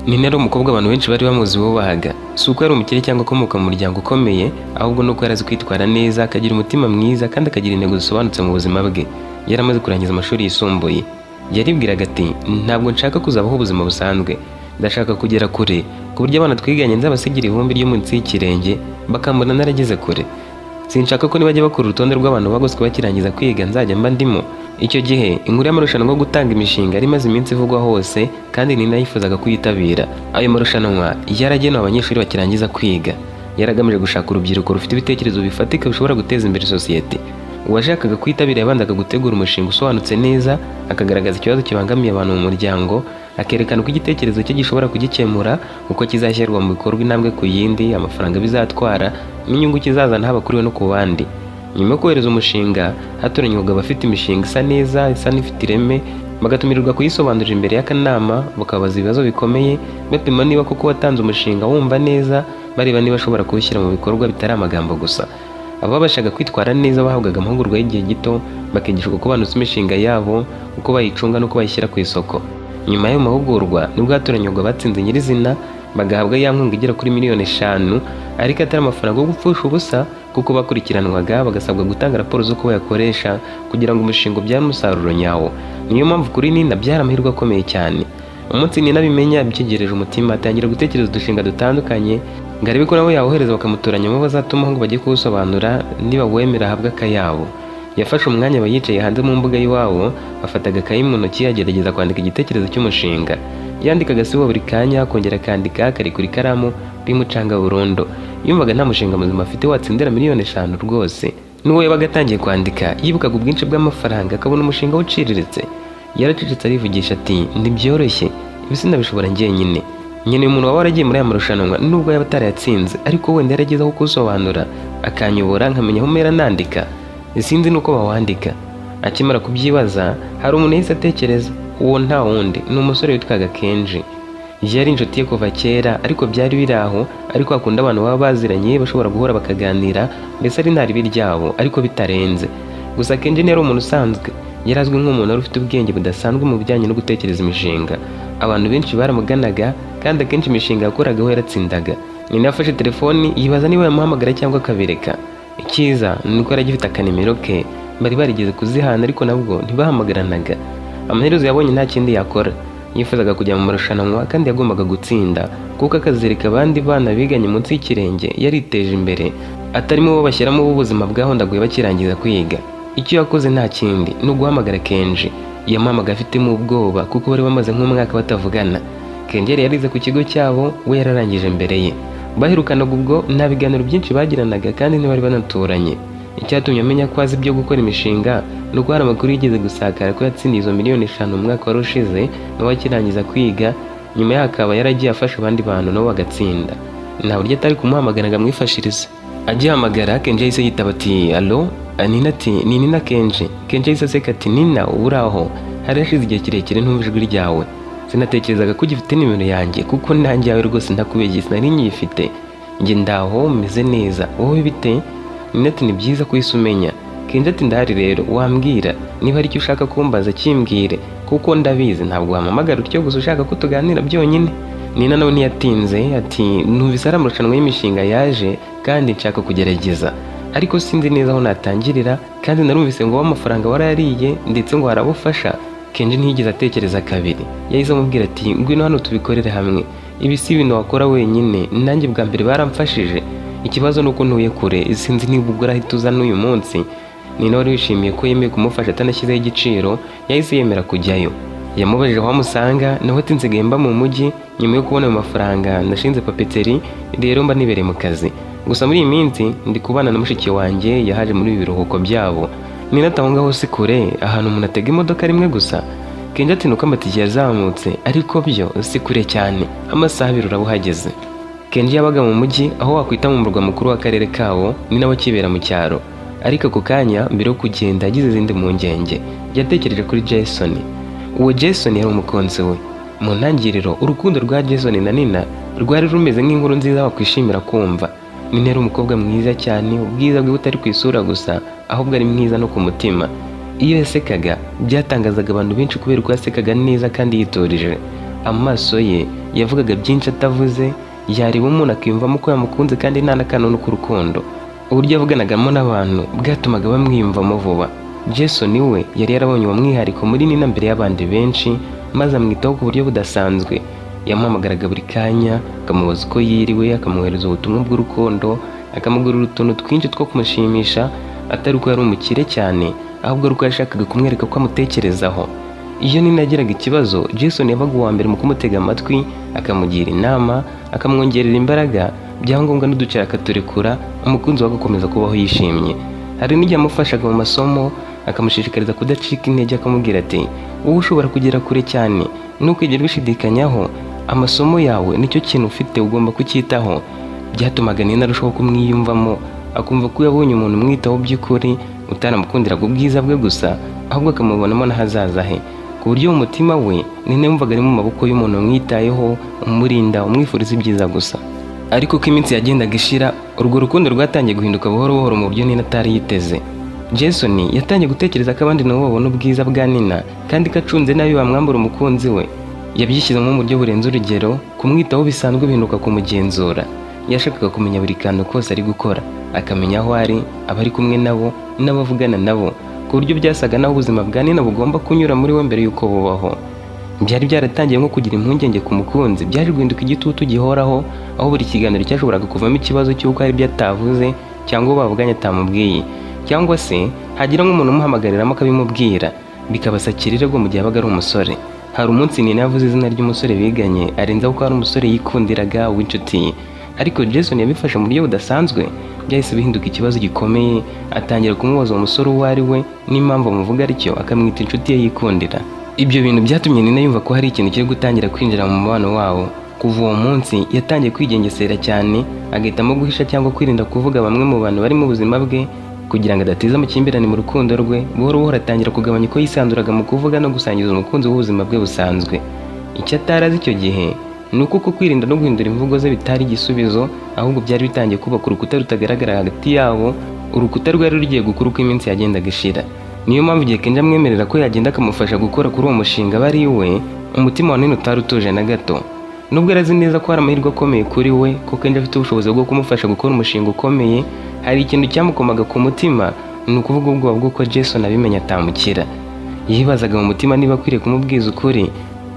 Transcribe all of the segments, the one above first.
Nina yari umukobwa abantu benshi bari bamuzi bubahaga. Si uko yari umukire cyangwa akomoka mu muryango ukomeye, ahubwo nuko yari azi kwitwara neza, akagira umutima mwiza kandi akagira intego zisobanutse mu buzima bwe. Yari amaze kurangiza amashuri yisumbuye. Yaribwiraga ati: "Ntabwo nshaka kuzabaho ubuzima busanzwe, ndashaka kugera kure, ku buryo abana twiganye nzabasigira ivumbi ryo munsi y'ikirenge, bakambona narageze kure. Sinshaka ko nibajya bakora urutonde rw'abantu bagoswe bakirangiza kwiga nzajya mba ndimo." Icyo gihe inkuru y'amarushanwa yo gutanga imishinga yari imaze iminsi ivugwa hose, kandi Nina yifuzaga kuyitabira. Ayo marushanwa yaragenewe abanyeshuri bakirangiza kwiga, yaragamije gushaka urubyiruko rufite ibitekerezo bifatika bishobora guteza imbere sosiyete. Uwashakaga kwitabira yabanzaga gutegura umushinga usobanutse neza, akagaragaza ikibazo kibangamiye abantu mu muryango, akerekana uko igitekerezo cye gishobora kugikemura, uko kizashyirwa mu bikorwa intambwe ku yindi, amafaranga bizatwara n'inyungu kizazana haba kuri we no ku bandi. Nyuma yo kohereza umushinga, hatoranywaga abafite imishinga isa neza, isa n'ifite ireme, bagatumirirwa kuyisobanurira imbere y'akanama, bakabaza ibibazo bikomeye, bapima niba koko watanze umushinga wumva neza, bareba niba ashobora kuwushyira mu bikorwa bitari amagambo gusa. Ababashaga kwitwara neza bahabwaga amahugurwa y'igihe gito, bakigishwa uko banoza imishinga yabo, uko bayicunga n'uko bayishyira ku isoko. Nyuma y'ayo mahugurwa nibwo hatoranywaga abatsinze nyirizina, bagahabwa ya nkunga igera kuri miliyoni 5, ariko atari amafaranga yo gupfusha ubusa, kuko bakurikiranwaga, bagasabwa gutanga raporo z'uko bayakoresha kugira ngo umushinga ubyare umusaruro nyawo. Niyo mpamvu kuri Nina byari amahirwe akomeye cyane. Umunsi Nina abimenya, yabyegereje umutima, atangira gutekereza udushinga dutandukanye ngo arebe ko nawe yawohereza bakamutoranyamo bazatumaho ngo bajye kuwusobanura, niba wemera ahabwe akayabo. Yafashe umwanya aba yicaye hanze mu mbuga y'iwabo, afata agakayi mu ntoki, agerageza kwandika igitekerezo cy'umushinga. Yandikaga sibo buri kanya, akongera akandika, akarekura ikaramu, bimucanga burundu. Yumvaga nta mushinga muzima afite watsindira miliyoni 5 rwose. N'uwo yabaga atangiye kwandika, yibukaga ubwinshi bw'amafaranga, akabona umushinga we uciriritse. Yaracecetse, arivugisha ati: "Ntibyoroshye, ibi sinabishobora njyenyine. Nkeneye umuntu waba waragiye muri aya marushanwa, nubwo yaba atarayatsinze, ariko wenda yarageze aho kuwusobanura, akanyobora nkamenya aho mpera nandika. Sinzi n'uko bawandika." Akimara kubyibaza, hari umuntu yahise atekereza. Uwo nta wundi, ni umusore witwaga Kenji. Yari inshuti ye kuva kera, ariko byari biri aho, ariko hakunda abantu baba baziranye, bashobora guhura bakaganira, mbese ari nta ribi ryabo, ariko bitarenze. Gusa Kenji ntiyari umuntu usanzwe. Yari azwi nk'umuntu wari ufite ubwenge budasanzwe mu bijyanye no gutekereza imishinga. Abantu benshi baramuganaga, kandi akenshi imishinga yakoragaho yaratsindaga. Nina yafashe telefoni, yibaza niba yamuhamagara cyangwa akabireka. Icyiza ni uko yari agifite akanimero ke, bari barigeze kuzihana, ariko nabwo ntibahamagaranaga. Amaherezo yabonye nta kindi yakora. Yifuzaga kujya mu marushanwa kandi yagombaga gutsinda, kuko akazereka abandi bana biganye munsi y'ikirenge yariteje imbere, atarimo bo bashyiramo ubuzima bwahondaguye bakirangiza kwiga. Icyo yakoze nta kindi, ni uguhamagara Kenji. Yamuhamagaye afitemo ubwoba, kuko bari bamaze nk'umwaka batavugana. Kenji yari yarize ku kigo cyabo, we yararangije mbere ye. Baherukanaga ubwo nta biganiro byinshi bagiranaga, kandi ntibari banaturanye. Icyatumye amenya ko azi ibyo gukora imishinga ni uko hari amakuru yigeze gusakara ko yatsindiye izo miliyoni 5 mu mwaka wari ushize, nawe akirangiza kwiga. Nyuma yaho akaba yaragiye afasha abandi bantu nabo bagatsinda. Nta buryo atari kumuhamagara ngo amwifashirize. Agihamagara, Kenji yahise yitaba ati: "Allo?" Nina ati: "Ni Nina, Kenji." Kenji yahise aseka ati: "Nina, uba uri aho? Hari hashize igihe kirekire ntumva ijwi ryawe. Sinatekerezaga ko ugifite nimero yanjye, kuko nanjye yawe rwose ntakubeshye sinari nyifite. Njye ndaho, meze neza, wowe bite?" Nina ati: "Ni byiza ko uhise umenya." Kenji ati: "Ndahari rero, wambwira niba hari icyo ushaka kumbaza, kimbwire, kuko ndabizi ntabwo wampamagara utyo gusa ushaka ko tuganira byonyine." Nina nawe ntiyatinze ati: "Numvise ari amarushanwa y'imishinga yaje, kandi nshaka kugerageza, ariko sinzi neza aho natangirira, kandi narumvise ngo amafaranga warayariye, ndetse ngo harabufasha." Kenji ntiyigeze atekereza kabiri, yahise amubwira ati: "Ngwino hano tubikorere hamwe. Ibi si ibintu wakora wenyine, nanjye bwa mbere baramfashije. Ikibazo ni uko ntuye kure, sinzi niba ubwo urahita uza n'uyu munsi." Nina wari wishimiye ko yemeye kumufasha atanashyizeho igiciro, yahise yemera kujyayo. Yamubajije aho amusanga, nawe ati: "Nsigaye mba mu mujyi nyuma yo kubona ayo mafaranga. Nashinze papeterie, rero mba nibereye mu kazi. Gusa muri iyi minsi ndi kubana na mushiki wanjye, yahaje muri ibi biruhuko byabo." Nina ati: "Aho ngaho si kure, ahantu umuntu atega imodoka rimwe gusa?" Kenji ati: "Nuko amatike yazamutse, ariko byo si kure cyane, amasaha 2 uraba uhageze." Kenji yabaga mu mujyi, aho wakwita mu murwa mukuru w'akarere kabo, ni nawe akibera mu cyaro. Ariko ako kanya mbere yo kugenda yagize izindi mpungenge. Yatekereje kuri Jason. Uwo Jason yari umukunzi we. Mu ntangiriro urukundo rwa Jason na Nina rwari rumeze nk'inkuru nziza wakwishimira kumva. Nina yari umukobwa mwiza cyane, ubwiza bwe butari ku isura gusa, ahubwo ari mwiza no ku mutima. Iyo yasekaga byatangazaga abantu benshi kubera ko yasekaga neza kandi yiturije. Amaso ye Yavugaga byinshi atavuze, yareba umuntu akiyumvamo ko yamukunze kandi nta n'akanunu k'urukundo. Uburyo yavuganagamo n'abantu bwatumaga bamwiyumvamo vuba. Jason we yari yarabonye uwo mwihariko muri Nina mbere y'abandi benshi, maze amwitaho ku buryo budasanzwe. Yamuhamagaraga buri kanya, akamubaza uko yiriwe, akamwohereza ubutumwa bw'urukundo, akamugurira utuntu twinshi two kumushimisha, atari uko yari umukire cyane, ahubwo ari uko yashakaga kumwereka ko amutekerezaho. Iyo Nina yagiraga ikibazo, Jason yabaga uwa mbere mu kumutega amatwi, akamugira inama, akamwongerera imbaraga, byaba ngombwa n'uduceri akaturekura, umukunzi we agakomeza kubaho yishimye. Hari n'igihe yamufashaga mu masomo, akamushishikariza kudacika intege, akamubwira ati: "Wowe ushobora kugera kure cyane, ntukigere ubishidikanyaho. Amasomo yawe nicyo kintu ufite, ugomba kucyitaho." Byatumaga Nina arushaho kumwiyumvamo, akumva ko yabonye umuntu umwitaho by'ukuri, utaramukundiraga ubwiza bwe gusa, ahubwo akamubonamo n'ahazaza he, ku buryo mu mutima we Nina yumvaga ari mu maboko y'umuntu umwitayeho, umurinda, umwifuriza ibyiza gusa. Ariko uko iminsi yagendaga ishira, urwo rukundo rwatangiye guhinduka buhoro buhoro mu buryo Nina atari yiteze. Jason yatangiye gutekereza ko abandi nabo babona ubwiza bwa Nina, kandi ko acunze nabi bamwambura umukunzi we. Yabyishyizemo mu buryo burenze urugero, kumwitaho bisanzwe bihinduka kumugenzura. Yashakaga kumenya buri kantu kose ari gukora, akamenya aho ari, abari kumwe nabo n'abavugana nabo, ku buryo byasaga naho ubuzima bwa Nina bugomba kunyura muri we mbere y'uko bubaho. Byari byaratangiye nko kugira impungenge ku mukunzi, byaje guhinduka igitutu gihoraho, aho buri kiganiro cyashoboraga kuvamo ikibazo cy'uko hari ibyo atavuze cyangwa uwo bavuganye atamubwiye, cyangwa se hagira nk'umuntu umuhamagariramo akabimubwira, bikabasakira irego mu gihe yabaga ari umusore. Hari umunsi Nina yavuze izina ry'umusore biganye, arenzaho ko hari umusore yikundiraga w'inshuti ye, ariko Jason yabifashe mu buryo budasanzwe. Byahise bihinduka ikibazo gikomeye, atangira kumubaza uwo musore uwo ari we n'impamvu amuvuga atyo, akamwita inshuti ye yikundira. Ibyo bintu byatumye Nina yumva ko hari ikintu kiri gutangira kwinjira mu mubano wabo. Kuva uwo munsi yatangiye kwigengesera cyane, agahitamo guhisha cyangwa kwirinda kuvuga bamwe mu bantu bari mu buzima bwe, kugira ngo adateza amakimbirane mu rukundo rwe. Buhoro buhoro atangira kugabanya uko yisanzuraga mu kuvuga no gusangiza umukunzi w'ubuzima bwe busanzwe. Icyo atari azi icyo gihe ni uko uko kwirinda no guhindura imvugo ze bitari igisubizo, ahubwo byari bitangiye kubaka urukuta rutagaragara hagati yabo, urukuta rwari rugiye gukura uko iminsi yagendaga ishira. Niyo mpamvu igihe Kenji amwemerera ko yagenda akamufasha gukora kuri uwo mushinga aba ari iwe, umutima wa Nina utari utuje na gato. Nubwo yari azi neza ko hari amahirwe akomeye kuri we, ko Kenji afite ubushobozi bwo kumufasha gukora umushinga ukomeye, hari ikintu cyamukomaga ku mutima, ni ukuvuga ubwoba bw'uko Jason abimenye atamukira. Yibazaga mu mutima niba akwiriye kumubwiza ukuri,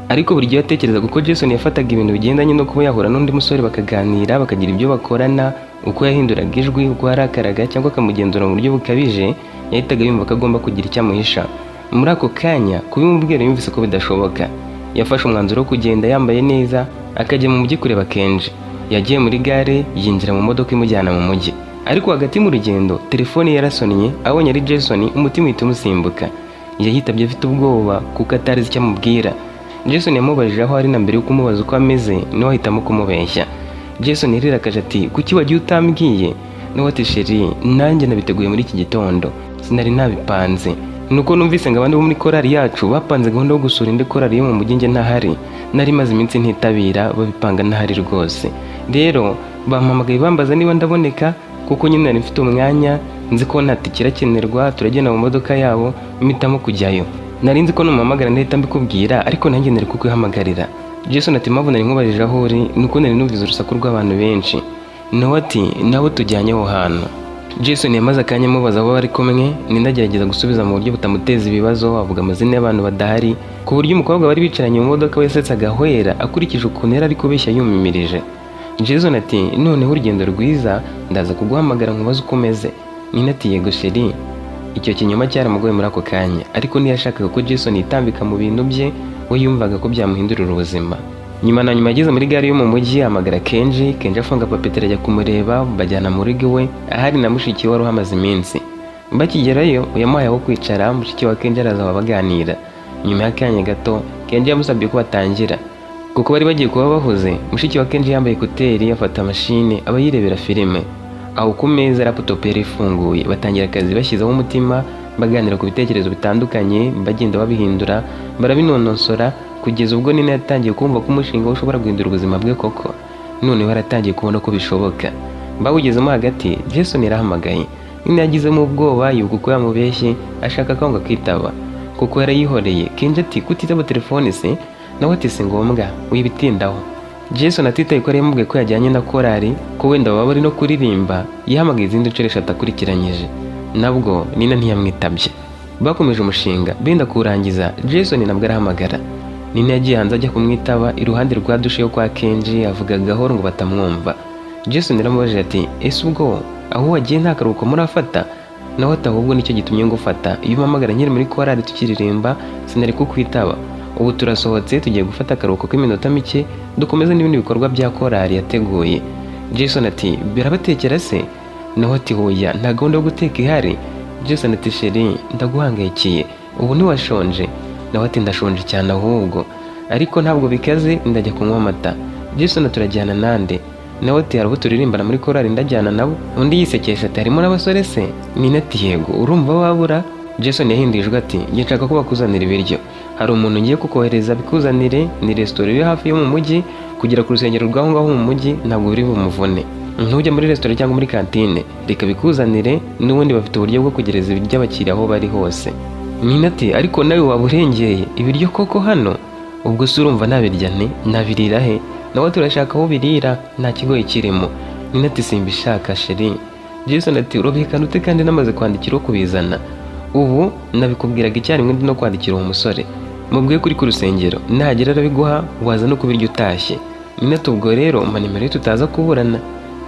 ariko buri gihe yatekerezaga uko Jason yafataga ibintu bigendanye no kuba yahura n'undi musore bakaganira, bakagira ibyo bakorana, uko yahinduraga ijwi, uko yarakaraga cyangwa akamugenzura mu buryo bukabije, yahitaga yumva ko agomba kugira icyo amuhisha. Muri ako kanya kubimubwira yumvise ko bidashoboka. Yafashe umwanzuro wo kugenda yambaye neza, akajya mu mujyi kureba Kenji. Yagiye muri gare, yinjira mu modoka imujyana mu mujyi, ariko hagati mu rugendo telefone ye yarasonnye. Abonye ari Jason, umutima uhita umusimbuka. Yayitabye afite ubwoba kuko atari azi icyo amubwira. Jason yamubajije aho ari na mbere yo kumubaza uko ameze, nawe ahitamo kumubeshya. Jason yarirakaje ati: "Kuki wagiye utambwiye?" Nawe ati: "Chérie, nanjye nabiteguye muri iki gitondo, sinari nabipanze. Nuko numvise ngo abandi bo muri korali yacu bapanze gahunda yo gusura indi korali yo mu mujyi njye ntahari. Nari maze iminsi ntitabira, babipanga ntahari rwose. Rero bampamagaye bambaza niba ndaboneka, kuko nyine nari mfite umwanya, nzi ko nta tike irakenerwa, turagenda mu modoka yabo, mpitamo kujyayo. Nari nzi ko numuhamagara ndahita mbikubwira, ariko nanjye nari kukwihamagarira." Jason ati: "Impamvu nari nkubajije aho uri ni uko nari numvise urusaku rw'abantu benshi." Nawe ati: "Nabo tujyanye aho hantu." Jason yamaze akanya amubaza abo bari kumwe. Nina agerageza gusubiza mu buryo butamuteza ibibazo, avuga amazina y'abantu badahari, ku buryo umukobwa bari bicaranye mu modoka we yasetse agahwera, akurikije ukuntu yari ari kubeshya yumimirije. Jason ati: "Noneho urugendo rwiza, ndaza kuguhamagara nkubaze uko umeze." Nina ati: "Yego chérie." Icyo kinyoma cyaramugoye muri ako kanya, ariko ntiyashakaga ko Jason yitambika mu bintu bye, we yumvaga ko byamuhindurira ubuzima. Nyuma na nyuma ageze muri gare yo mu mujyi, ahamagara Kenji. Kenji afunga papeteri, ajya kumureba, bajyana mu rugo iwe ahari na mushiki we wari uhamaze iminsi. Bakigerayo yamuhaye aho kwicara, mushiki wa Kenji araza baganira. Nyuma y'akanya gato Kenji yamusabye ko batangira, kuko bari bagiye kuba bahuze. Mushiki wa Kenji yambaye écouteurs, afata mashine, aba yirebera filime. Aho ku meza laptop yari ifunguye. Batangira akazi bashyizeho umutima, baganira ku bitekerezo bitandukanye, bagenda babihindura, barabinonosora, kugeza ubwo Nina yatangiye kumva ko umushinga we ushobora guhindura ubuzima bwe koko. Noneho yaratangiye kubona ko bishoboka. Bawugezemo hagati, Jason yarahamagaye. Nina yagizemo ubwoba, yibuka uko yamubeshye, ashaka kwanga kwitaba kuko yarayihoreye. Kenji ati: "Kutitaba telefone se?" Nawe ati: "Si ngombwa, wibitindaho." Jason atitaye ko yari yamubwiye ko yajyanye na korali, ko wenda baba bari no kuririmba, yahamagaye izindi nshuro 3 akurikiranyije, nabwo Nina ntiyamwitabye. Bakomeje umushinga, benda kuwurangiza, Jason nabwo arahamagara. Nina yagiye hanze ajya kumwitaba iruhande rwa dushe yo kwa Kenji, avuga gahoro ngo batamwumva. Jason yaramubajije ati: "Ese ubwo aho wagiye nta karuhuko murafata?" Nawe ati: "Ahubwo nicyo gitumye ngufata. Iyo umpamagara nkiri muri korali tukiririmba sinari kukwitaba. Ubu turasohotse, tugiye gufata akaruhuko k'iminota mike, dukomeze n'ibindi bikorwa bya korali yateguye." Jason ati: "Birabatekera se?" Nawe ati: "Hoya, nta gahunda yo guteka ihari." Jason ati: "Chérie, ndaguhangayikiye, ubu ntiwashonje?" Nawe ati: "Ndashonje cyane ahubwo, ariko ntabwo bikaze, ndajya kunywa amata." Jason: "Turajyana nande?" Nawe ati: "Hari abo turirimbana muri korali, ndajyana nabo." Undi yisekesha ati: "Harimo n'abasore se?" Nina ati: "Yego, urumva wabura?" Jason yahinduye ijwi ati: "Njye nshaka ko bakuzanira ibiryo. Hari umuntu ngiye kukohereza bikuzanire. Ni resitora iri hafi yo mu mujyi, kugera ku rusengero rw'aho ngaho mu mujyi ntabwo biri bumuvune. Ntujya muri resitora cyangwa muri kantine, reka bikuzanire, n'ubundi bafite uburyo bwo kugereza ibiryo abakiriya aho bari hose." Nina ati: "Ariko nawe waba urengeye, ibiryo koko hano? Ubwo se urumva nabirya nte? Nabirira he?" Nawe turashaka aho birira, nta kigoyi kirimo. Nina ati: "Simbishaka, chérie." Jason ati: "Urabihekana ute kandi namaze kwandikira uwo kubizana? Ubu nabikubwiraga icyarimwe ndi no kwandikira uwo musore. Mubwiye kuri ku rusengero, nahagera arabiguha, waza no kubirya utashye." Nina ati: "Ubwo rero mpa nimero ye tutaza kuburana."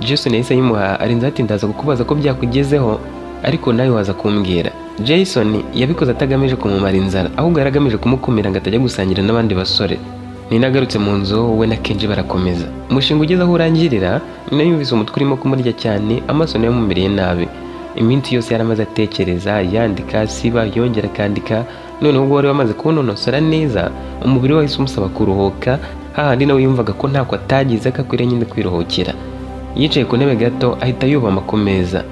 Jason yahise ayimuha, arinze ati: "Ndaza kukubaza ko byakugezeho, ariko nawe waza kumbwira." Jason yabikoze atagamije kumumara inzara, ahubwo yari agamije kumukumira ngo atajya gusangira n'abandi basore. Nina agarutse mu nzu, we na Kenji barakomeza umushinga. Ugeze aho urangirira, Nina yumvise umutwe urimo kumurya cyane, amaso nayo yamumereye nabi. Iminsi yose yari amaze atekereza, yandika, asiba, yongera akandika. Noneho ubwo wari wamaze kuwunonosora neza, umubiri we wahise umusaba kuruhuka, hahandi nawe yumvaga ko ntako atagize, ko akwiriye nyine kwiruhukira. Yicaye ku ntebe gato, ahita yubama ku meza.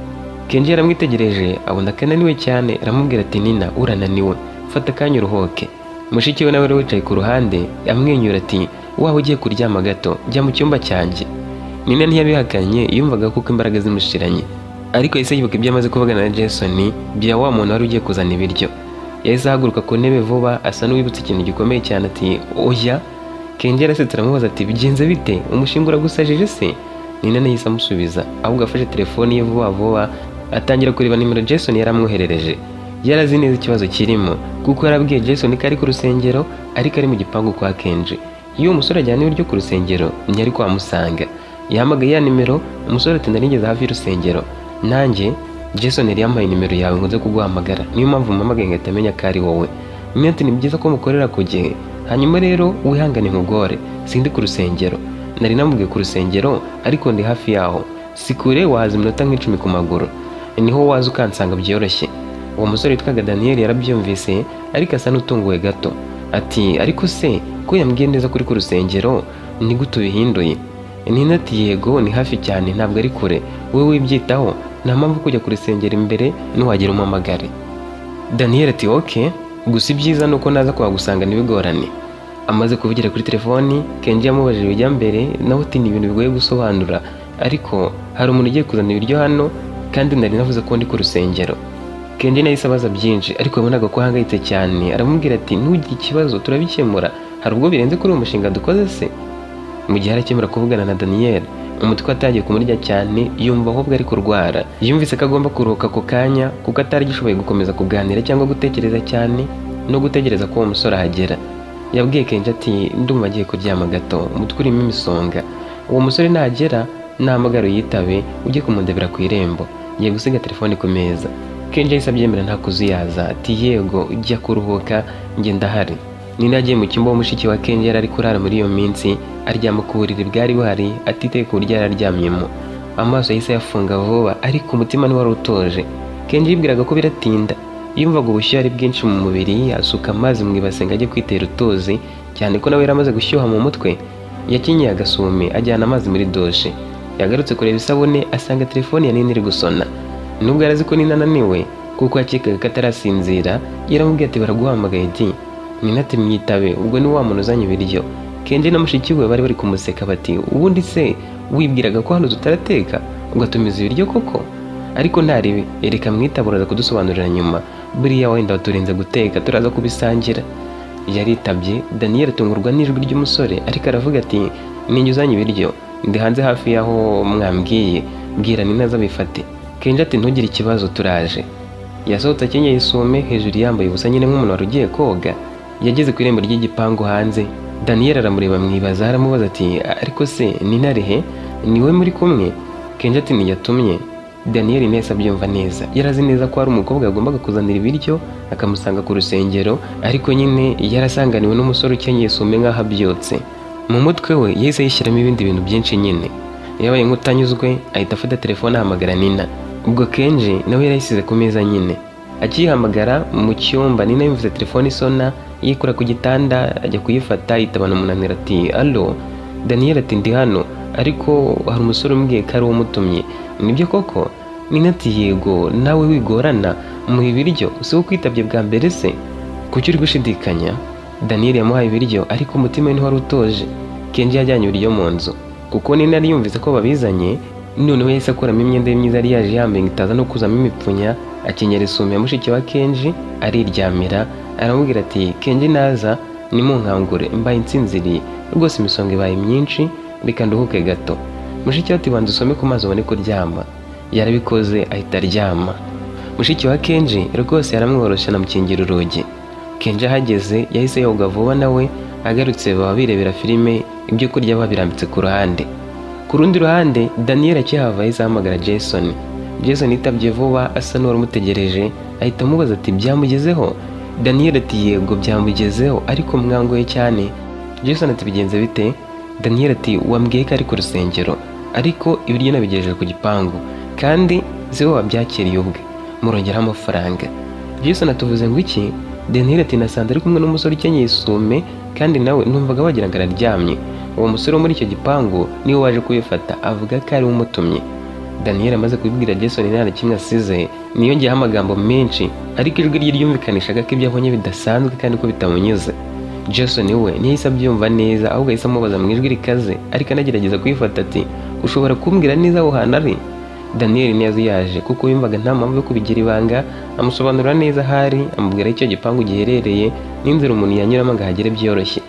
Kenji yaramwitegereje abona ko ananiwe cyane, aramubwira ati: "Nina, urananiwe, fata akanya uruhuke." Mushiki we nawe wari wicaye ku ruhande amwenyura ati: "Waba ugiye kuryama gato, jya mu cyumba cyanjye." Nina ntiyabihakanye, yumvaga kuko imbaraga zimushiranye, ariko yahise yibuka ibyo amaze kuvugana na Jason bya wa muntu wari ugiye kuzana ibiryo. Yahise ahaguruka ku ntebe vuba, asa n'uwibutse ikintu gikomeye cyane, ati: "Oya." Kenji yarasetse, aramubaza ati: "Bigenze bite? Umushinga uragusajije se?" Nina ntiyahise amusubiza, ahubwo afashe telefoni ye vuba vuba, atangira kureba nimero Jason yari amwoherereje. Yari azi neza ikibazo kirimo, kuko yarabwiye Jason ko ari ku rusengero ariko ari mu gipangu kwa Kenji. Iyo uwo musore ajyana ibiryo ku rusengero, ntiyari kuhamusanga. Yahamagaye ya nimero, umusore ati: "Narigeze hafi y'urusengero nanjye. Jason yari yampaye nimero yawe ngo nze kuguhamagara, niyo mpamvu mpamagaye ngahita amenya ko ari wowe." Nina ati: "Ni byiza ko mukorera ku gihe. Hanyuma rero wihangane nkugore, sindi ku rusengero. Nari namubwiye ku rusengero, ariko ndi hafi yaho, si kure, wahaza iminota nk'10 ku maguru, niho waza ukansanga byoroshye." Uwo musore witwaga Daniel yarabyumvise, ariko asa n'utunguwe gato, ati: "Ariko se ko yambwiye neza kuri ku rusengero, ni gute ubihinduye?" Nina ati: "Yego, ni hafi cyane, ntabwo ari kure. Wowe wibyitaho, nta mpamvu kujya ku rusengero imbere, nuhagera umpamagare." Daniel ati: "Ok, gusa ibyiza ni uko naza kuhagusanga ntibigorane." Amaze kuvugira kuri telefoni, Kenji yamubajije ibijya mbere, nawe ati: "Ni ibintu bigoye gusobanura, ariko hari umuntu ugiye kuzana ibiryo hano kandi nari navuze ko ndi ku rusengero." Kenji nahise abaza byinshi, ariko yabonaga ko ahangayitse cyane, aramubwira ati: "Ntugire ikibazo, turabikemura. Hari ubwo birenze kuri uwo mushinga dukoze se?" Mu gihe arakemura kuvugana na Daniel, umutwe watangiye kumurya cyane, yumva ahubwo ari kurwara. Yumvise ko agomba kuruhuka ako kanya, kuko atari agishoboye gukomeza kuganira cyangwa gutekereza cyane no gutegereza ko uwo musore ahagera. Yabwiye Kenji ati: "Ndumva agiye kuryama gato, umutwe urimo imisonga. Uwo musore nagera nahamagara uyitabe, ujye kumundebera ku irembo. Ngiye gusiga telefone ku meza." Kenji yahise abyemera nta kuzuyaza, ati: "Yego, jya kuruhuka, njye ndahari." Nina yagiye mu cyumba mushiki wa Kenji yari ari kurara muri iyo minsi, aryama ku buriri bwari buhari, atitaye ku buryo yari aryamyemo. Amaso yahise ayafunga vuba, ariko umutima ntiwari utuje. Kenji yibwiraga ko biratinda. Yumvaga ubushyuhe ari bwinshi mu mubiri, asuka amazi mu ibase ngo ajye kwitera utuzi, cyane ko nawe yari amaze gushyuha mu mutwe. Yakenyeye agasume, ajyana amazi muri dushe. Yagarutse kureba isabune, asanga telefone ya Nina iri gusona. Nubwo yari azi ko Nina ananiwe, kuko yakekaga ko atarasinzira, yaramubwiye ati: "Baraguhamagaye." Ati: "Nina ati mwitabe, ubwo ni wa muntu uzanye ibiryo." Kenji na mushiki we bari bari kumuseka bati: "Ubundi se wibwiraga ko hano tutarateka ugatumiza ibiryo koko? Ariko ntaribi, ereka mwitaba, uraza kudusobanurira nyuma. Buriya wenda waturinze guteka, turaza kubisangira." Yaritabye. Daniel atungurwa n'ijwi ry'umusore, ariko aravuga ati: Ninjye uzanye ibiryo, ndi hanze hafi y'aho mwambwiye, bwira Nina azabifate." Kenji ati: "Ntugire ikibazo, turaje." Yasohotse akenyeye isume, hejuru yambaye ubusa nyine nk'umuntu wari ugiye koga. Yageze ku irembo ry'igipangu hanze, Daniel aramureba mwibaza, aramubaza ati: "Ariko se Nina ari he? Ni we muri kumwe?" Kenji ati: "Ntiyatumye." Daniel ntiyahise abyumva neza. Yari azi neza ko hari umukobwa yagombaga kuzanira ibiryo akamusanga ku rusengero, ariko nyine yarasanganiwe n'umusore ukenyeye isume nk'aho abyutse. Mu mutwe we yahise yishyiramo ibindi bintu byinshi nyine. Yabaye nk'utanyuzwe, ahita afata telefone ahamagara Nina. Ubwo Kenji nawe yarayisize ku meza nyine. Akiyihamagara mu cyumba, Nina yumvise telefone isona, yikura ku gitanda ajya kuyifata, yitabana umunaniro ati: "Allo?" Daniel ati: "Ndi hano, ariko hari umusore umbwiye ko ari we umutumye, nibyo koko?" Nina ati: "Yego, nawe wigorana, muha ibiryo, si wo kwitabye bwa mbere se? Kuki uri gushidikanya?" Daniel yamuhaye ibiryo, ariko umutima we ntiwari utoje. Kenji yajyanye ibiryo mu nzu kuko Nina yari yumvise ko babizanye. Noneho yahise akuramo imyenda ye myiza yari yaje yambaye ngo itaza no kuzamo imipfunya, akenyera isume ya mushiki wa Kenji, ariryamira. Aramubwira ati: "Kenji naza nimunkangure, mbaye nsinziriye rwose, imisonga ibaye myinshi, reka nduhuke gato." Mushiki we ati: "Banza usome ku mazi ubone kuryama." Yarabikoze, ahita aryama. Mushiki wa Kenji rwose yaramworoshye, anamukingira urugi. Kenji ahageze yahise yoga vuba, nawe agarutse baba birebera filime, ibyo kurya babirambitse ku ruhande. Ku rundi ruhande, Daniel akihava yahise ahamagara Jason. Jason yitabye vuba, asa n'uwari umutegereje, ahita amubaza ati: "Byamugezeho?" Daniel ati: "Yego, byamugezeho, ariko mwangoye cyane." Jason ati: "Bigenze bite?" Daniel ati: "Wambwiye ko ari ku rusengero, ariko ibiryo nabigejeje ku gipangu, kandi si we wabyakiriye ubwe, murongeraho amafaranga." Jason atuvuze ngo iki? Daniel ati: "Nasanze ari kumwe n'umusore ukenyeye isume, kandi nawe numvaga wagira ngo araryamye. Uwo musore wo muri icyo gipangu niwe waje kubifata, avuga ko ari we umutumye." Daniel amaze kubibwira Jason nta na kimwe asize, niyongeyeho amagambo menshi, ariko ijwi rye ryumvikanishaga ko ibyo abonye bidasanzwe kandi ko bitamunyuze. Jason we ntiyahise abyumva neza, ahubwo yahise amubaza mu ijwi rikaze ariko anagerageza kuyifata ati: "Ushobora kumbwira neza aho hantu ari?" Daniel ntiyazuyaje kuko yumvaga nta mpamvu yo kubigira ibanga. Amusobanurira neza ahari, amubwira aho icyo gipangu giherereye n'inzira umuntu yanyuramo ngo ahagere byoroshye.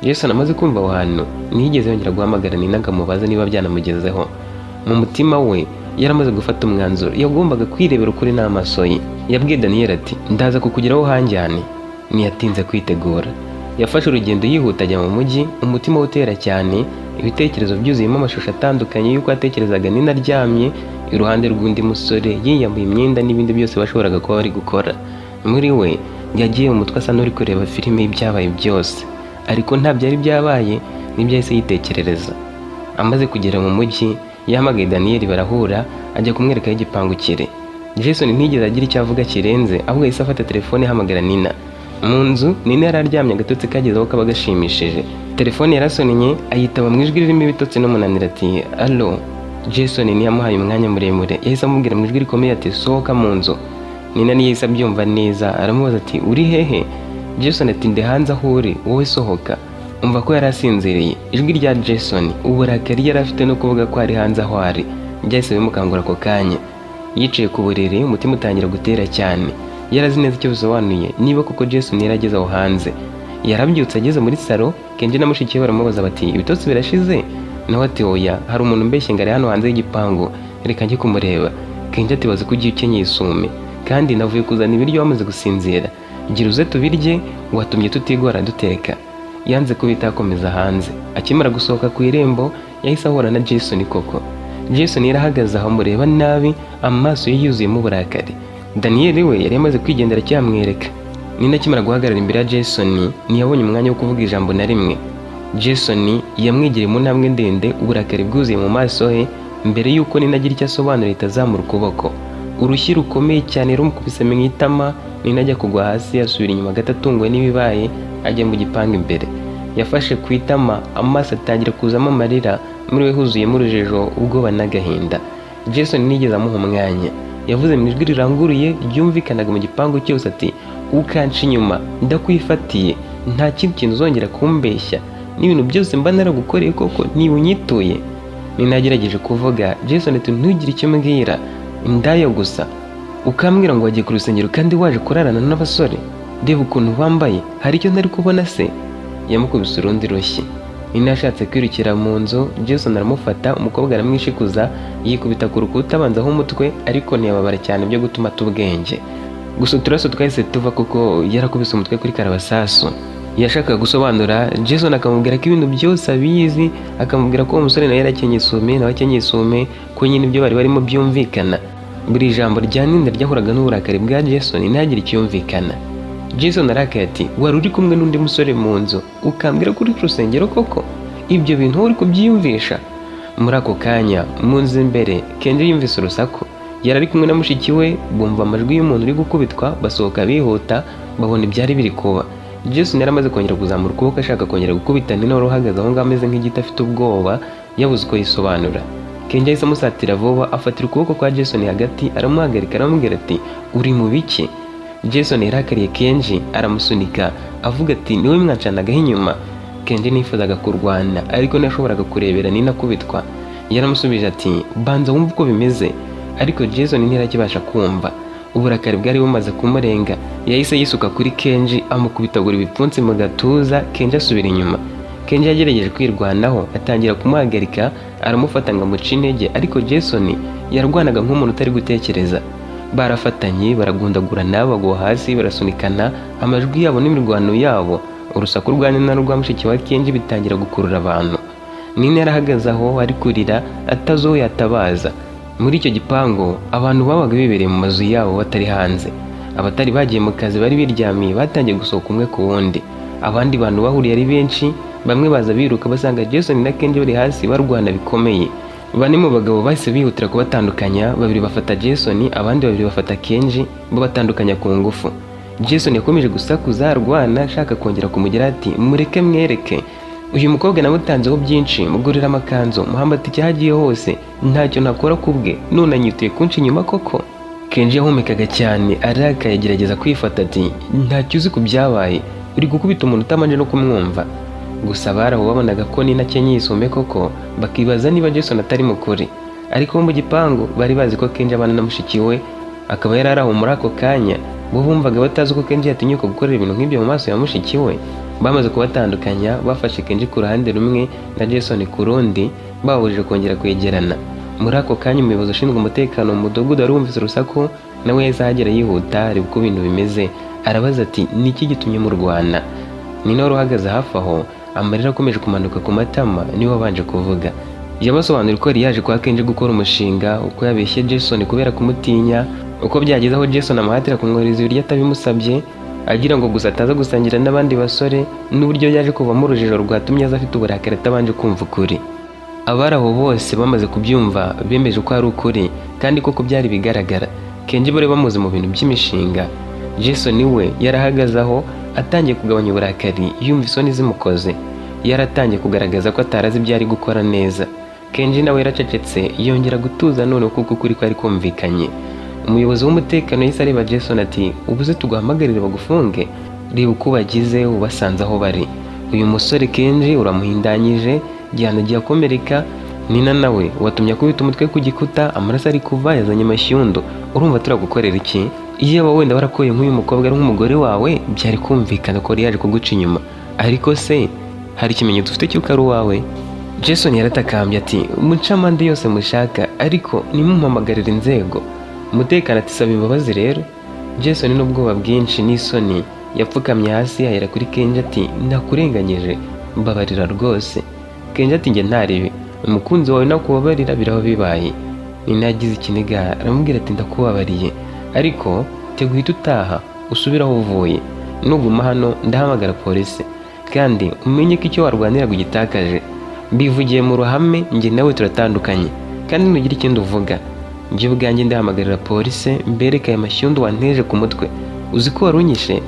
Jason amaze kumva aho hantu, ntiyigeze yongera guhamagara Nina ngo amubaze niba byanamugezeho. Mu mutima we yaramaze gufata umwanzuro, yagombaga kwirebera ukuri n'amaso ye. Yabwiye Daniel ati: "Ndaza kukugeraho hanjyane." Ntiyatinze kwitegura, yafashe urugendo yihuta ajya mu mujyi, umutima we utera cyane, ibitekerezo byuzuyemo amashusho atandukanye y'uko yatekerezaga Nina aryamye iruhande rw'undi musore, yiyambuye imyenda n'ibindi byose bashoboraga kuba bari gukora. Muri we yagiye mu mutwe asa n'uri kureba filime y'ibyabaye byose, ariko nta byari byabaye, nibyo yahise yitekerereza. Amaze kugera mu mujyi, yahamagaye Daniel barahura, ajya kumwereka aho igipangu kiri. Jason ntiyigeze agira icyo avuga kirenze, ahubwo yahise afata telefone ahamagara Nina. Mu nzu, Nina yari aryamye, agatotsi kageze aho kaba gashimishije. Telefone yarasonnye, ayitaba mu ijwi ririmo ibitotsi n'umunaniro ati: "Allo?" Jason ntiyamuhaye umwanya muremure, yahise amubwira mu ijwi rikomeye ati: "Sohoka mu nzu." Nina ntiyahise abyumva neza, aramubaza ati: "Uri hehe?" Jason ati: "Ndi hanze aho uri, wowe sohoka." Umva ko yari asinziriye, ijwi rya Jason, uburakari yari afite no kuvuga ko ari hanze aho ari, byahise bimukangura ako kanya. Yicaye ku buriri, umutima utangira gutera cyane. Yari azi neza icyo bisobanuye niba koko Jason yari ageze aho hanze. Yarabyutse, ageze muri salo, Kenji na mushiki we baramubaza bati: "Ibitotsi birashize?" Nawe ati: "Oya, hari umuntu umbeshye ngo ari hano hanze y'igipangu, reka njye kumureba." Kenji ati: "Bazi ko ugiye ukenyeye isume, kandi navuye kuzana ibiryo wamaze gusinzira, gira uze tubirye, watumye tutigora duteka." Yanze kubita, akomeza hanze. Akimara gusohoka ku irembo, yahise ahura na Jason koko. Jason yarahagaze aho amureba nabi, amaso ye yuzuyemo uburakari. Daniel we yari yamaze kwigendera acyamwereka. Nina akimara guhagarara imbere ya Jason, ntiyabonye umwanya wo kuvuga ijambo na rimwe. Jason yamwegereye mu ntambwe ndende, uburakari bwuzuye mu maso he. Mbere y'uko Nina agira icyo asobanura, ahita azamura ukuboko, urushyi rukomeye cyane rumukubise mu itama. Nina ajya kugwa hasi, asubira inyuma gato atunguwe n'ibibaye, ajya mu gipangu imbere. Yafashe ku itama, amaso atangira kuzamo amarira, muri we huzuyemo urujijo, ubwoba n'agahinda. Jason ntiyigeze amuha umwanya. Yavuze mu ijwi riranguruye ryumvikanaga mu gipangu cyose ati: "Ukanca inyuma ndakwifatiye, nta kindi kintu uzongera kumbeshya, n'ibintu byose mba naragukoreye koko niba unyituye." Nina yagerageje kuvuga, Jason ati: "Ntugire icyo umbwira, indaya gusa, ukambwira ngo wagiye ku rusengero kandi waje kurarana n'abasore. Reba ukuntu wambaye, hari icyo ntari kubona se?" Yamukubise urundi rushyi. Nina yashatse kwirukira mu nzu, Jason aramufata, umukobwa aramwishikuza, yikubita ku rukuta abanzaho umutwe, ariko ntiyababara cyane byo gutuma ata ubwenge. Gusa uturaso twahise tuva kuko yarakubise umutwe kuri karabasasu. Yashakaga gusobanura, Jason akamubwira ko ibintu byose abizi, akamubwira ko uwo musore nawe yarakenyeye isume, nawe akenyeye isume, ko nyine ibyo bari barimo byumvikana. Buri jambo rya Nina ryahuraga n'uburakari bwa Jason, ntagire icyumvikana. Jason arakaye ati: "Wari uri kumwe n'undi musore mu nzu, ukambwira ko uri ku rusengero koko? Ibyo bintu wowe uri kubyiyumvisha?" Muri ako kanya, mu nzu imbere, Kenji yumvise urusaku. Yari ari kumwe na mushiki we, bumva amajwi y'umuntu uri gukubitwa, basohoka bihuta, babona ibyari biri kuba. Jason yari amaze kongera kuzamura ukuboko ashaka kongera gukubita Nina wari uhagaze aho ngaho ameze nk'igiti, afite ubwoba, yabuze uko yisobanura. Kenji yahise amusatira vuba, afatira ukuboko kwa Jason hagati, aramuhagarika, aramubwira ati: "Uri mu biki?" Jason yarakariye Kenji, aramusunika, avuga ati: "Niwe mwancanagaho inyuma." Kenji nifuzaga kurwana, ariko ntiyashoboraga kurebera Nina akubitwa. Yaramusubije ati: "Banza wumve uko bimeze." Ariko Jason ntiyarakibasha kumva, uburakari bwari bumaze kumurenga. Yahise yisuka kuri Kenji, amukubitagura ibipfunsi mu gatuza. Kenji asubira inyuma. Kenji yagerageje kwirwanaho, atangira kumuhagarika, aramufata ngo amuce intege, ariko Jason yarwanaga nk'umuntu utari gutekereza. Barafatanye, baragundagurana, bagwa hasi, barasunikana. Amajwi yabo n'imirwano yabo, urusaku rwa Nina n'urwa mushiki wa Kenji bitangira gukurura abantu. Nina yarahagaze aho ari kurira, atazi uwo yatabaza. Muri icyo gipangu, abantu babaga bibereye mu mazu yabo batari hanze. Abatari bagiye mu kazi bari biryamiye batangiye gusohoka umwe ku wundi. Abandi bantu bahuriye ari benshi, bamwe baza biruka basanga Jason na Kenji bari hasi barwana bikomeye. Bane mu bagabo bahise bihutira kubatandukanya, babiri bafata Jason, abandi babiri bafata Kenji, babatandukanya ku ngufu. Jason yakomeje gusakuza, arwana, ashaka kongera kumugira ati: "Mureke mwereke uyu mukobwa, namutanzeho byinshi, mugurira amakanzu, muhambata icyaho agiye hose, ntacyo ntakora ku bwe, none anyituye kunca inyuma koko." Kenji yahumekaga cyane arakaye, agerageza kwifata ati: "Ntacyo uzi ku byabaye, uri gukubita umuntu utabanje no kumwumva." Gusa abari aho babonaga ko Nina akenyeye isume koko, bakibaza niba Jason atari mukuri. Ariko bo mu gipangu bari bazi ko Kenji abana na mushiki we, akaba yari ari aho muri ako kanya. Bo bumvaga batazi uko Kenji yatinyuka gukorera ibintu nk'ibyo mu maso ya mushiki we. Bamaze kubatandukanya, bafashe Kenji ku ruhande rumwe na Jason ku rundi, bababujije kongera kwegerana. Muri ako kanya, umuyobozi ushinzwe umutekano mu mudugudu wari wumvise urusaku nawe yahise ahagera yihuta, areba uko ibintu bimeze, arabaza ati: "Ni iki gitumye murwana?" Nina wari uhagaze hafi aho, amarira akomeje kumanuka ku matama, niwe wabanje kuvuga. Yabasobanuriye uko yari yaje kwa Kenji gukora umushinga, uko yabeshye Jason kubera kumutinya, uko byageze aho Jason amuhatira kumwohereza ibiryo atabimusabye, agira ngo gusa ataza gusangira n'abandi basore, n'uburyo yaje kuvamo urujijo rwatumye aza afite uburakari atabanje kumva ukuri. Abari aho bose bamaze kubyumva bemeje ko ari ukuri, kandi koko byari bigaragara. Kenji bari bamuzi mu bintu by'imishinga. Jason we yarahagaze aho, atangiye kugabanya uburakari, yumva isoni zimukoze. Yaratangiye kugaragaza ko atarazi ibyo ari gukora neza. Kenji nawe yaracecetse, yongera gutuza none kuko ukuri kwari kumvikanye. Umuyobozi w'umutekano yahise areba Jason ati: "Ubuze tuguhamagarire bagufunge? Reba uko bagize ubasanze aho bari. Uyu musore Kenji uramuhindanyije, gihano agiye akomereka. Nina nawe watumye akubita umutwe ku gikuta, amaraso ari kuva, yazanye amashyundo. Urumva turagukorera iki? Iyo wenda warakoye nk'uyu mukobwa ari nk'umugore wawe, byari kumvikana ko yari yaje kuguca inyuma. Ariko se hari ikimenyetso ufite cy'uko ari uwawe?" Jason yaratakambye ati: "Muce amande yose mushaka, ariko nimumpamagarire inzego." Umutekano ati: "Saba imbabazi rero." Jason n'ubwoba bwinshi n'isoni yapfukamye hasi, ahera kuri Kenji ati: "Nakurenganyije, mbabarira rwose." Kenji ati: "Njye ntaribi, umukunzi wawe nakubabarira biraba bibaye." Nina yagize ikiniga, aramubwira ati: "Ndakubabariye, ariko teguhita utaha usubire aho uvuye. Nuguma hano ndahamagara polisi, kandi umenye ko icyo warwaniraga ugitakaje. Mbivugiye mu ruhame, njye nawe turatandukanye, kandi nugira ikindi uvuga, njye ubwanjye ndahamagarira polisi mbereke aya mashyundu wanteje ku mutwe. Uzi ko wari unyishe?"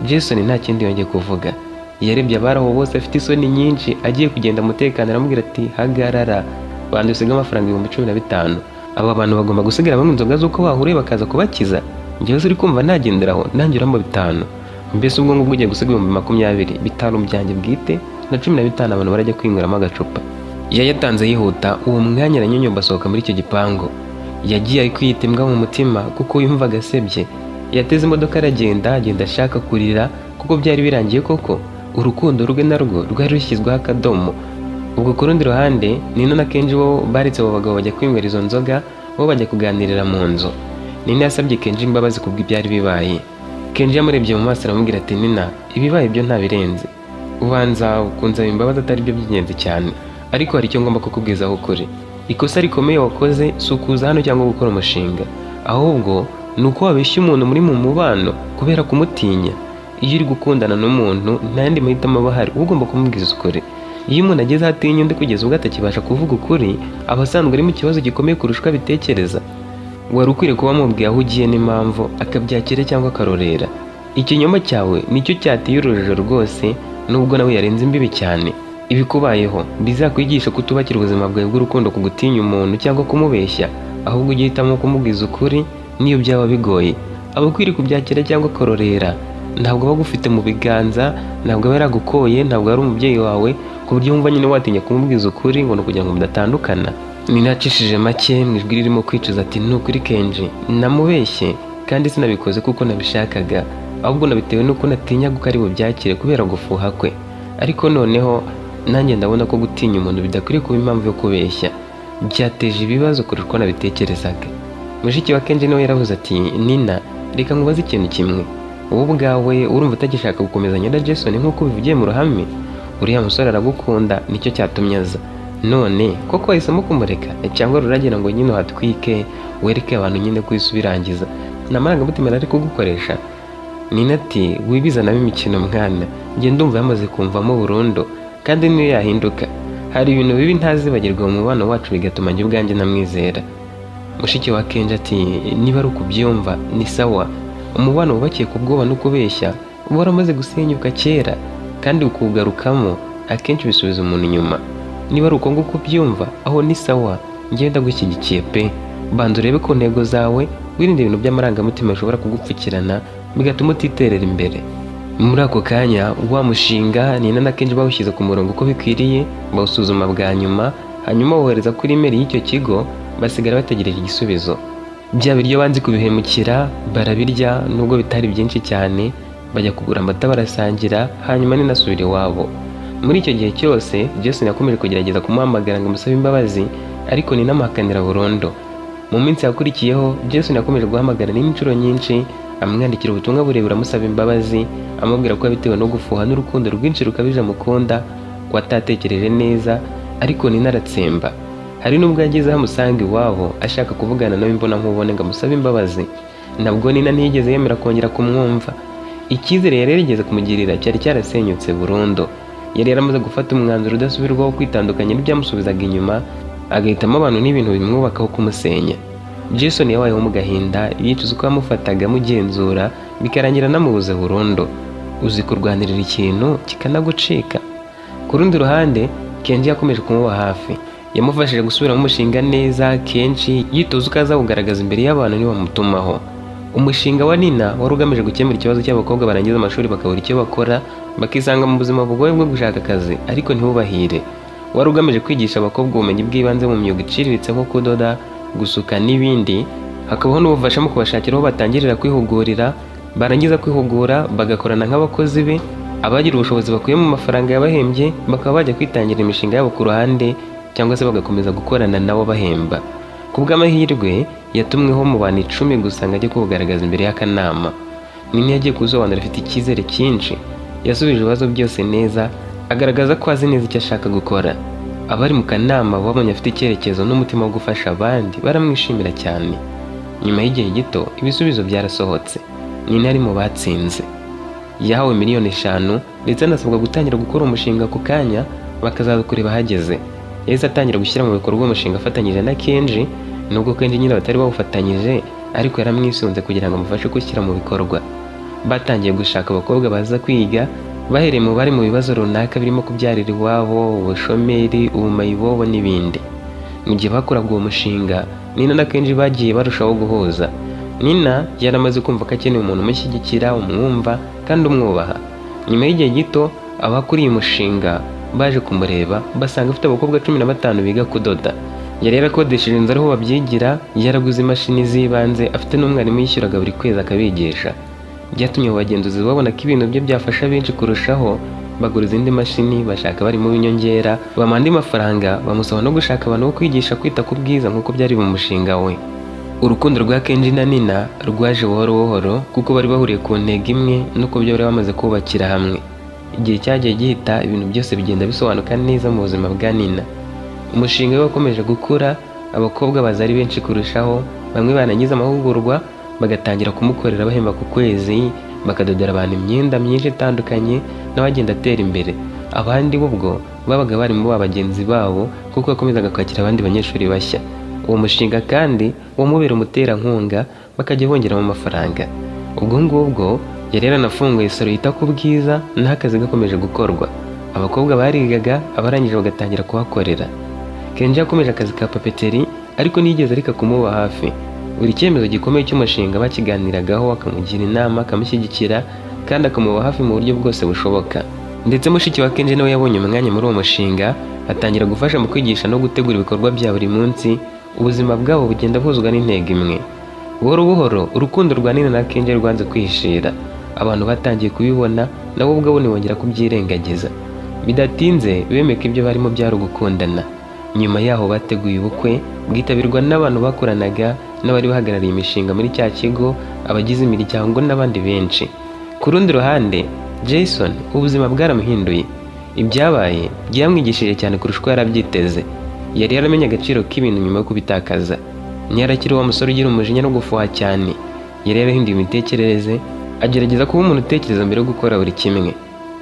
Jason nta kindi yongeye kuvuga. Yarebye abari aho bose afite isoni nyinshi, agiye kugenda, umutekano aramubwira ati: "Hagarara, banza usige amafaranga 15,000. Aba bantu bagomba gusigara banywa inzoga z'uko bahuriye bakaza kubakiza. Njyewe uri kumva nagenderaho nanjye uramo bitanu. Mbese ubwo ngubwo ugiye gusiga 20,000, bitanu byanjye bwite na 15 abantu barajya kwinyweramo agacupa." Yayatanze yihuta uwo mwanya, aranyonyomba, asohoka muri icyo gipangu. Yagiye ari kwiyita imbwa mu mutima kuko yumvaga asebye. Yateze imodoka aragenda, agenda ashaka kurira kuko byari birangiye koko. Urukundo rwe narwo rwari rushyizweho akadomo. Ubwo ku rundi ruhande, Nina na Kenji bo baretse abo bagabo bajya kwinywera izo nzoga, bo bajya kuganirira mu nzu. Nina yasabye Kenji imbabazi kubw'ibyari bibaye. Kenji yamurebye mu maso aramubwira ati: "Nina, ibibaye byo ntabirenze. Ubanza kunsaba imbabazi atari byo by'ingenzi cyane, ariko hari icyo ngomba kukubwizaho ukuri. Ikosa rikomeye wakoze si ukuza hano cyangwa gukora umushinga, ahubwo ni uko wabeshya umuntu muri mu mubano kubera kumutinya. Iyo uri gukundana n'umuntu, nta yandi mahitamo aba ahari, uba ugomba kumubwiza ukuri. Iyo umuntu ageze aho atinya undi kugeza ubwo atakibasha kuvuga ukuri, aba asanzwe ari mu kibazo gikomeye kurusha uko abitekereza. Wari ukwiriye kuba wamubwiye aho ugiye n'impamvu, akabyakira cyangwa akarorera. Ikinyoma cyawe nicyo cyateye urujijo rwose, nubwo nawe yarenze imbibi cyane. Ibikubayeho bizakwigisha kutubakira ubuzima bwawe bw'urukundo ku gutinya umuntu cyangwa kumubeshya, ahubwo ujye uhitamo kumubwiza ukuri niyo byaba bigoye. Aba akwiriye kubyakira cyangwa akarorera. Ntabwo aba agufite mu biganza, ntabwo aba yaragukoye, ntabwo ari umubyeyi wawe ku buryo wumva nyine watinya kumubwiza ukuri ngo ni ukugira ngo mudatandukana." Nina yacishije make mu ijwi ririmo kwicuza ati: "Ni ukuri Kenji, namubeshye kandi sinabikoze kuko nabishakaga, ahubwo nabitewe n'uko natinyaga ko ari bubyakire kubera gufuha kwe. Ariko noneho nanjye ndabona ko gutinya umuntu bidakwiriye kuba impamvu yo kubeshya. Byateje ibibazo kurusha uko nabitekerezaga." Mushiki wa Kenji nawe yaravuze ati: "Nina, reka nkubaze ikintu kimwe. Wowe ubwawe urumva utagishaka gukomezanya na Jason nk'uko ubivugiye mu ruhame? Uriya musore aragukunda, nicyo cyatumye aza. None koko wahisemo kumureka, cyangwa ruragira ngo nyine uhatwike, wereke abantu nyine ko isi ubirangiza? Ni amarangamutima yari ari kugukoresha." Nina ati: "Wibizanamo imikino mwana, njye ndumva yamaze kumvamo burundu, kandi niyo yahinduka hari ibintu bibi ntazibagirwa mu mubano wacu, bigatuma njye ubwanjye namwizera." Mushiki wa Kenji ati: "Niba ari ukubyumva ni sawa. Umubano wubakiye ku bwoba no kubeshya uba waramaze gusenyuka kera, kandi kuwugarukamo akenshi bisubiza umuntu inyuma. Niba ari uko nguko ubyumva, aho ni sawa, njyewe ndagushyigikiye pe. Banza urebe ku ntego zawe, wirinde ibintu by'amarangamutima bishobora kugupfukirana bigatuma utiterera imbere." Muri ako kanya, wa mushinga Nina na Kenji bawushyize ku murongo uko bikwiriye, bawusuzuma bwa nyuma, hanyuma bohereza kuri email y'icyo kigo, basigara bategereje igisubizo. Bya biryo banze kubihemukira, barabirya nubwo bitari byinshi cyane, bajya kugura amata barasangira, hanyuma Nina asubira iwabo. Muri icyo gihe cyose, Jason yakomeje kugerageza kumuhamagara ngo amusabe imbabazi, ariko Nina amuhakanira burundu. Mu minsi yakurikiyeho, Jason yakomeje guhamagara Nina inshuro nyinshi, amwandikira ubutumwa burebure amusaba imbabazi, amubwira ko yabitewe no gufuha n'urukundo rwinshi rukabije amukunda, ko atatekereje neza, ariko Nina aratsemba. Hari n'ubwo yageze aho amusanga iwabo ashaka kuvugana nawe imbona nkubone ngo amusabe imbabazi. Nabwo Nina ntiyigeze yemera kongera kumwumva. Icyizere yari yarigeze kumugirira cyari cyarasenyutse burundu. Yari yaramaze gufata umwanzuro udasubirwaho kwitandukanya n'ibyamusubizaga inyuma, agahitamo abantu n'ibintu bimwubakaho kumusenya. Jason yabayeho mu gahinda, yicuza uko yamufataga amugenzura, bikarangira anamubuze burundu. Uzi kurwanirira ikintu kikanagucika? Ku rundi ruhande, Kenji yakomeje kumuba hafi. Yamufashije gusubiramo umushinga neza kenshi, yitoza uko azawugaragaza imbere y'abantu nibamutumaho. Umushinga wa Nina wari ugamije gukemura ikibazo cy'abakobwa barangiza amashuri bakabura icyo bakora, bakisanga mu buzima bugoye bwo gushaka akazi ariko ntibubahire. Wari ugamije kwigisha abakobwa ubumenyi bw'ibanze mu myuga iciriritse nko kudoda, gusuka n'ibindi, hakabaho n'ubufasha mu kubashakira aho batangirira kwihugurira, barangiza kwihugura bagakorana nk'abakozi be, abagira ubushobozi bakuye mu mafaranga yabahembye bakaba bajya kwitangira imishinga yabo ku ruhande, cyangwa se bagakomeza gukorana nabo bahemba. Ku bw'amahirwe, yatumweho mu bantu 10 gusa ngo ajye kuwugaragaza imbere y'akanama. Nina yagiye kuwusobanura afite icyizere cyinshi. Yasubije ibibazo byose neza, agaragaza ko azi neza icyo ashaka gukora. Abari mu kanama babonye afite icyerekezo n'umutima wo gufasha abandi, baramwishimira cyane. Nyuma y'igihe gito, ibisubizo byarasohotse. Nina ari mu batsinze. Yahawe miliyoni 5, ndetse anasabwa gutangira gukora umushinga ako kanya, bakazaza kureba ahageze. Yahise atangira gushyira mu bikorwa umushinga afatanyije na Kenji, nubwo Kenji nyine batari bawufatanyije, ariko yaramwisunze kugira ngo amufashe gushyira mu bikorwa. Batangiye gushaka abakobwa baza kwiga, bahereye mu bari mu bibazo runaka birimo kubyarira iwabo, ubushomeri, ubumayibobo n'ibindi. Mu gihe bakoraga uwo mushinga, Nina na Kenji bagiye barushaho guhuza. Nina yaramaze kumva ko akeneye umuntu umushyigikira, umwumva kandi umwubaha. Nyuma y'igihe gito, abakuriye umushinga baje kumureba, basanga afite abakobwa 15 biga kudoda. Yari yarakodesheje inzu ariho babyigira, yaraguze imashini z'ibanze, afite n'umwarimu yishyuraga buri kwezi akabigisha. Byatumye abo bagenzuzi babona ko ibintu bye byafasha benshi kurushaho, Bagura izindi mashini, bashaka abarimu b'inyongera, bamuha andi mafaranga, bamusaba no gushaka abantu bo kwigisha kwita ku bwiza nk'uko byari mu mushinga we. Urukundo rwa Kenji na Nina rwaje buhoro buhoro, kuko bari bahuriye ku ntego imwe no ku byo bari bamaze kubakira hamwe. Igihe cyagiye gihita, ibintu byose bigenda bisobanuka neza mu buzima bwa Nina. Umushinga we wakomeje gukura, abakobwa baza ari benshi kurushaho, bamwe barangiza amahugurwa bagatangira kumukorera bahemba ku kwezi, bakadodera abantu imyenda myinshi itandukanye, nawe agenda atera imbere. Abandi bo ubwo babaga barimo ba bagenzi babo, kuko yakomezaga kwakira abandi banyeshuri bashya. Uwo mushinga kandi wamubera umuterankunga, bakajya bongeramo amafaranga. Ubwo ngubwo yari yaranafunguye salon yita ku bwiza, naho akazi gakomeje gukorwa. Abakobwa barigaga, abarangije bagatangira kuhakorera. Kenji yakomeje akazi ka papeterie, ariko ntiyigeze areka kumuba hafi. Buri cyemezo gikomeye cy'umushinga bakiganiragaho, akamugira inama, akamushyigikira kandi akamuba hafi mu buryo bwose bushoboka. Ndetse mushiki wa Kenji nawe yabonye umwanya muri uwo mushinga, atangira gufasha mu kwigisha no gutegura ibikorwa bya buri munsi. Ubuzima bwabo bugenda buhuzwa n'intego imwe. Buhoro buhoro, urukundo rwa Nina na Kenji rwanze kwihishira. Abantu batangiye kubibona, nabo ubwabo ntibongera kubyirengagiza. Bidatinze bemeye ko ibyo barimo byari ugukundana. Nyuma yaho bateguye ubukwe bwitabirwa n'abantu bakoranaga n'abari bahagarariye imishinga muri cya kigo, abagize imiryango n'abandi benshi. Ku rundi ruhande, Jason ubuzima bwaramuhinduye. Ibyabaye byamwigishije cyane kurusha uko yari abyiteze. Yari yaramenye agaciro k'ibintu nyuma yo kubitakaza. Ntiyari akiri wa musore ugira umujinya no gufuha cyane. Yari yarahinduye imitekerereze, agerageza kuba umuntu utekereza mbere yo gukora buri kimwe.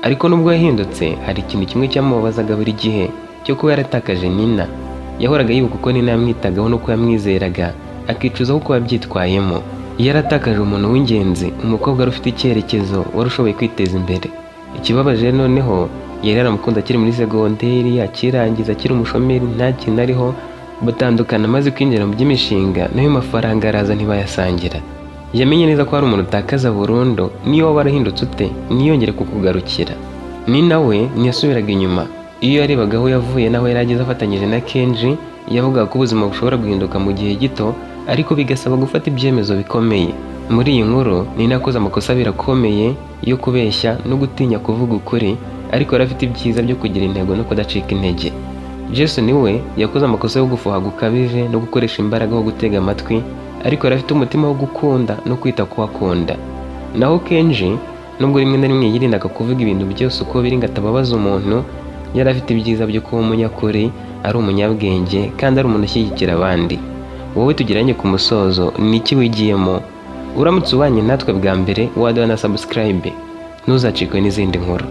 Ariko nubwo yahindutse, hari ikintu kimwe cyamubabazaga buri gihe, cyo kuba yaratakaje Nina. Yahoraga yibuka uko Nina yamwitagaho n'uko yamwizeraga, akicuza uko yabyitwayemo. Yaratakaje umuntu w'ingenzi, umukobwa wari ufite icyerekezo, wari ushoboye kwiteza imbere. Ikibabaje noneho, yari yaramukunze akiri muri segonderi, akirangiza akiri umushomeri, nta kintu ariho. Batandukana amaze kwinjira mu by'imishinga, nayo mafaranga araza ntibayasangira. Yamenye neza ko hari umuntu utakaza burundu, niyo waba warahindutse ute, ntiyongere kukugarukira. Ni nawe ntiyasubiraga inyuma. Iyo yarebaga aho yavuye n'aho yari ageze afatanyije na Kenji, yavugaga ko ubuzima bushobora guhinduka mu gihe gito, ariko bigasaba gufata ibyemezo bikomeye. Muri iyi nkuru, Nina yakoze amakosa abiri akomeye yo kubeshya no gutinya kuvuga ukuri, ariko yari afite ibyiza byo kugira intego no kudacika intege. Jason we yakoze amakosa yo gufuha gukabije no gukoresha imbaraga aho gutega amatwi, ariko yari afite umutima wo gukunda no kwita ku akunda. Naho Kenji, nubwo rimwe na rimwe yirindaga kuvuga ibintu byose uko biri ngo atababaza umuntu, yari afite ibyiza byo kuba umunyakuri, ari umunyabwenge kandi ari umuntu ushyigikira abandi. Wowe tugeranye ku musozo, ni iki wigiyemo? Uramutse ubanye natwe bwa mbere, waduha na subscribe, ntuzacikwe n'izindi nkuru.